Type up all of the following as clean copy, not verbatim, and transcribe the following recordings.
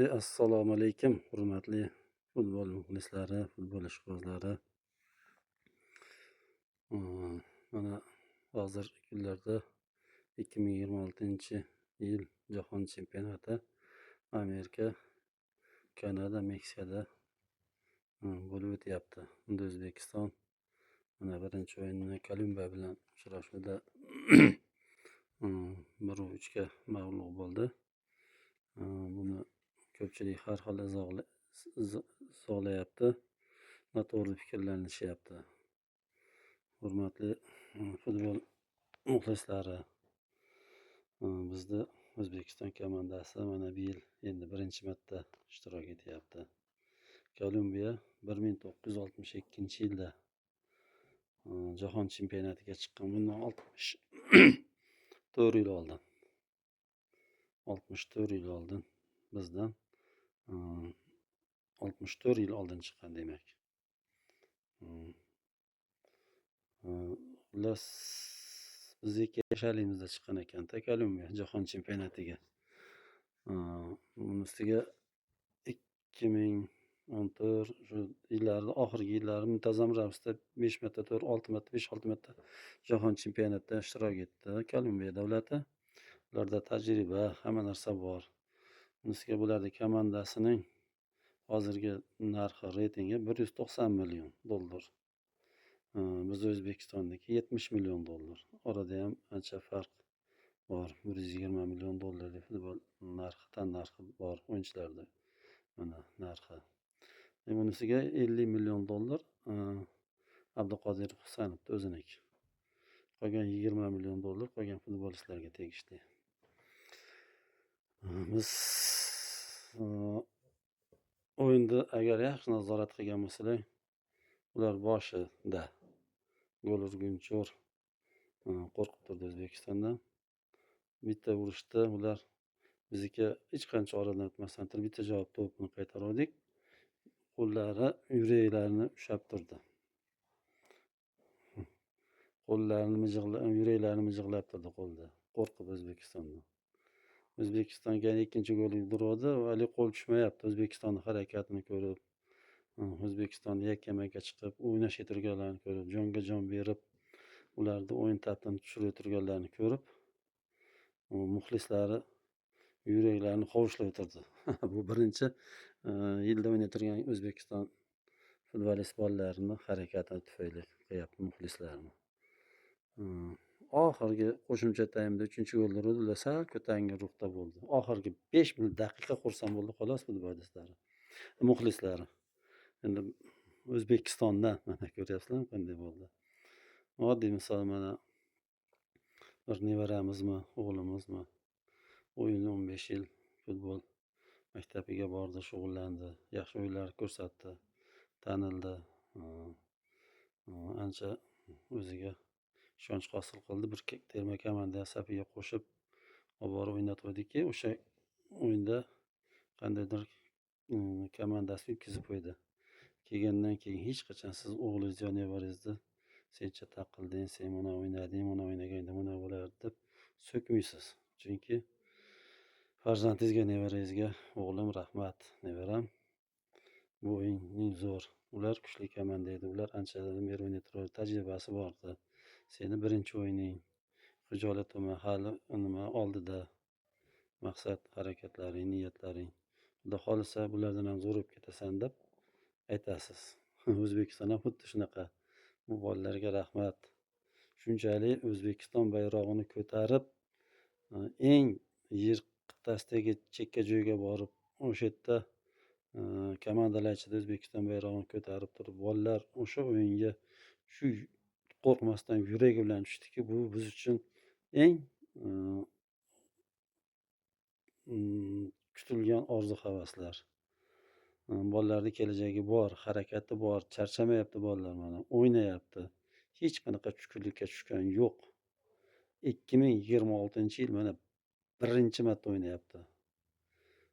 Assalomu alaykum, hurmatli futbol muxlislari, futbol ishqibozlari. Mana hozirgi kunlarda 2026-yil jahon chempionati Amerika, Kanada, Meksikada bo'lib o'tyapti. Unda O'zbekiston mana birinchi o'yinini Kolumbiya bilan uchrashuvda 1-3 ga mag'lub bo'ldi. Buni ko'pchilik har xil izohlayapti, noto'g'ri fikrlanishyapti. Hurmatli futbol muxlislari, bizni O'zbekiston komandasi mana bu yil endi birinchi marta ishtirok etyapti. Kolumbiya 1962-yilda jahon chempionatiga chiqqan. Bundan 64 yil oldin. 64 yil oldin bizdan 64 yil oldin chiqqan demak. Xullas, biz ikki yasharligimizda chiqqan ekanda Kolumbiya jahon chempionatiga. Buni ustiga 2014 shu yillarni oxirgi yillari muntazam ravishda 5 marta, 4, 6 marta, 5-6 marta jahon chempionatida ishtirok etdi Kolumbiya davlati. Ularda tajriba, hamma narsa bor. Buni ustiga bularni komandasining hozirgi narxi, reytingi 190 million dollar. Biz O'zbekistonniki 70 million dollar. Orada ham ancha farq bor. 120 million dollarlik futbol narxi, tan narxi bor o'yinchilarda. Mana narxi. Bunisiga 50 million dollar Abduqodir Husanovni o'ziniki. Qolgan 20 million dollar qolgan futbolistlarga tegishli. Biz o'yinni agar yaxshi nazorat qilgan bo'lsalar, ular boshida gol urguncha qo'rqib turdi O'zbekistondan. Bitta urishda ular bizniki hech qancha oradan o'tmasdan turib bitta javob to'pini qaytaruvdik. Qo'llari yuraklarini ushlab turdi. Qo'llarini mijig'lab, yuraklarini mijig'lab turdi qo'lda. Qo'rqib O'zbekistondan. O'zbekistonga ikkinchi gol urdirdi, hali qo'l tushmayapti. O'zbekistonni harakatini ko'rib, O'zbekistonni yakkama-yakka chiqib o'ynashga turganlarini ko'rib, jonga jon berib, ularni o'yin tartibini tushirib turganlarini ko'rib, muxlislari yuraklarini hovuchlab o'tirdi. Bu birinchi yilda o'ynay turgan O'zbekiston futbolist bolalarini harakati tufayli qilyapti muxlislarni. Oxirgi qo'shimcha taymda 3-golni urdi, ular sal ko'tarinki ruhda bo'ldi. Oxirgi 5 daqiqa xursand bo'ldi xolos futbolistlari, muxlislari. Endi O'zbekistondan mana ko'ryapsizlarmi qanday bo'ldi. Oddiy misol, mana bir nevaramizmi, o'g'limizmi, o'yin 15 yil futbol maktabiga bordi, shug'ullandi, yaxshi o'yinlar ko'rsatdi, tanildi. Ancha o'ziga ishonch hosil qildi. Bir terma komanda safiga qo'shib olib borib o'ynatuvdiki, o'sha o'yinda qandaydir komandasi yutqizib qo'ydi. Kelgandan keyin hech qachon siz o'g'lingiz yo nevarangizni sen chatoq qilding, sen mana o'ynading, mana o'ynaganda mana bo'lardi deb so'kmaysiz. Chunki farzandingizga, nevarangizga o'g'lim rahmat, nevaram, bu o'yining zo'r. Ular kuchli komanda edi. Ular anchadan beri o'ynay turadi, tajribasi bor edi. Seni birinchi o'yining, xijolat bo'lma, hali nima oldida maqsad, harakatlaring, niyatlaring. Xudo xohlasa bulardan ham zo'r bo'lib ketasan deb aytasiz. O'zbekiston ham xuddi shunaqa. Bu bolalarga rahmat. Shunchalik O'zbekiston bayrog'ini ko'tarib, eng yer qit'asidagi chekka joyga borib, o'sha yerda komandalar ichida O'zbekiston bayrog'ini ko'tarib turib, bolalar o'sha o'yinga shu qo'rqmasdan yuragi bilan tushdiki, bu biz uchun eng kutilgan orzu havaslar. Bolalarni kelajagi bor, harakati bor, charchamayapti bolalar mana, o'ynayapti. Hech qanaqa tushkunlikka tushgani yo'q. 2026-yil mana birinchi marta o'ynayapti.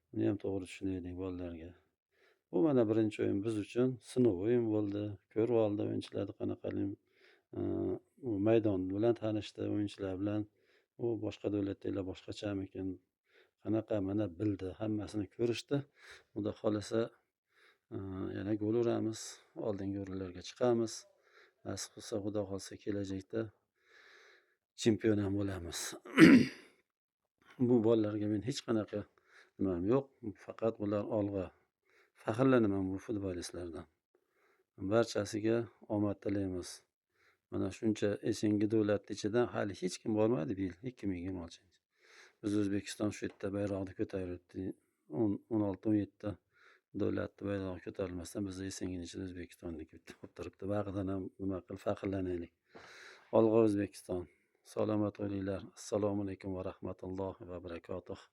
Buni ham to'g'ri tushunaylik bolalarga. Bu mana birinchi o'yin biz uchun sinov o'yin bo'ldi. Ko'rib oldi o'yinchilarni qanaqalik maydon bilan tanishdi, o'yinchilar bilan. U boshqa davlatdagilar boshqachamikin, Qanaqa mana bildi, hammasini ko'rishdi. Xudo xohlasa yana gol uramiz, oldingi o'rinlarga chiqamiz. Nasib qilsa, Xudo xohlasa kelajakda chempion ham bo'lamiz. Bu bolalarga men hech qanaqa nimam yo'q, faqat ular olg'a. Faxrlanaman bu futbolistlardan. Barchasiga omad tilaymiz. Mana shuncha SNG davlatni ichidan hali hech kim bormadi bu yil 2026. Biz O'zbekiston shu yerda bayroqni ko'taribdi. 16 17 ta davlatni bayrog'i ko'tarilmasdan biz SNGni ichida O'zbekistonniki bitta bo'lib turibdi. Bag'ridan ham nima qilib faxrlanaylik. Olg'a O'zbekiston. Salomat bo'linglar. Assalomu alaykum va rahmatullohi va barakatuh.